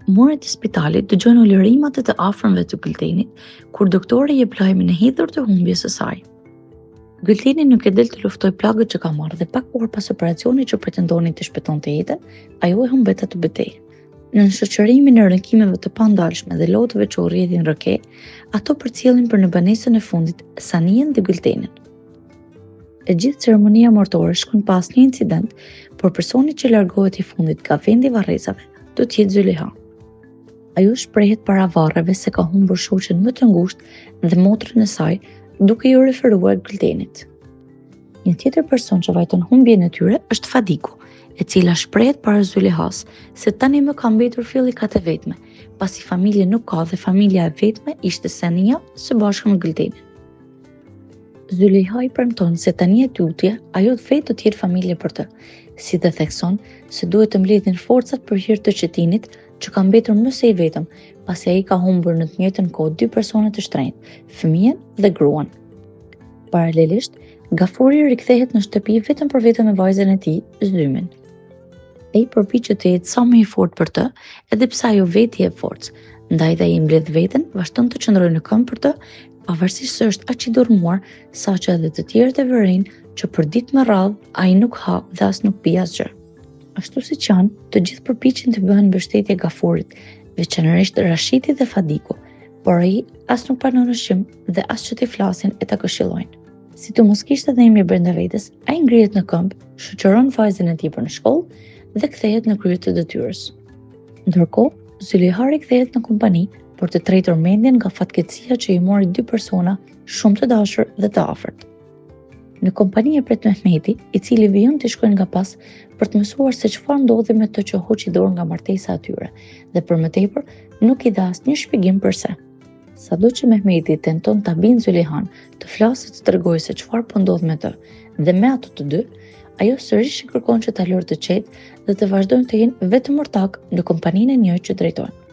Muret e spitalit dëgjojnë ulërimat e të afërmve të Gyltenit, kur doktori jep lajmin e hidhur të humbjes së saj. Gylteni nuk ia del të luftojë plagët që ka marrë dhe pak orë pas operacionit që pretendonin t'i shpëtonte jetën, ajo e humbet atë betejë. Nën shoqërimin e rënkimeve të pandalshme dhe lotëve që u rrjedhin rrëke, ato përcjellin për në banesën e fundit Sanien dhe Gyltenin. E gjithë ceremonia mortore shkon pa asnjë incident, por personi që largohet i fundit nga vendi i varrezave do të jetë Zyliha. Ajo shprehet para varreve se ka humbur shoqen më të ngushtë dhe motrën e saj, duke iu referuar Gyltenit. Një tjetër person që vajton humbjen e tyre është Fadiku, e cila shprehet para Zylihas se tani më ka mbetur fillikat e vetme, pasi familje nuk ka dhe familja e vetme ishte Sania së bashku me Gyltenin. Zyliha i premton se tani e tutje ajo vetë do të jetë familje për të, si dhe thekson se duhet të mbledhin forcat për hir të Çetinit që ka mbetur më se i vetëm, pasi ai ka humbur në të njëjtën kohë dy persona të shtrenjtë, fëmijën dhe gruan. Paralelisht, Gafuri rikthehet në shtëpi vetëm për vetëm me vajzën e tij, Zymin. Ai përpiqet të jetë sa më i fortë për të, edhe pse ajo vetë i jep forcë. Ndaj dhe ai mbledh veten, vazhdon të qëndrojë në këmbë për të, pavarësisht se është aq i dërrmuar, saqë edhe të tjerët e vërejnë që për ditë me radhë ai nuk ha dhe as nuk pi asgjë. Ashtu siç janë, të gjithë përpiqen t'i bëhen mbështetje Gafurit, veçanërisht Rashiti dhe Fadiku, por ai as nuk pranon ushqim dhe as që t'i flasin e ta këshillojnë. Si të mos kishte dhimbje brenda vetes, ai ngrihet në këmbë, shoqëron vajzën e tij për në shkollë dhe kthehet në krye të detyrës. Ndërkohë, Zyliha rikthehet në kompani për të tretur mendjen nga fatkeqësia që i mori dy persona shumë të dashur dhe të afërt. Në kompani e pret Mehmeti, i cili vijon t'i shkojë nga pas për të mësuar se çfarë ndodhi me të që hoqi dorë nga martesa e tyre dhe për më tepër nuk i dha asnjë shpjegim përse. Sado që Mehmeti tenton ta bindë Zylihan të flasë e të tregojë se çfarë po ndodh me të dhe me ato të dy, ajo sërish i kërkon që ta lërë të qetë dhe të vazhdojnë të jenë vetëm ortakë në kompaninë e njëjtë që drejtojnë.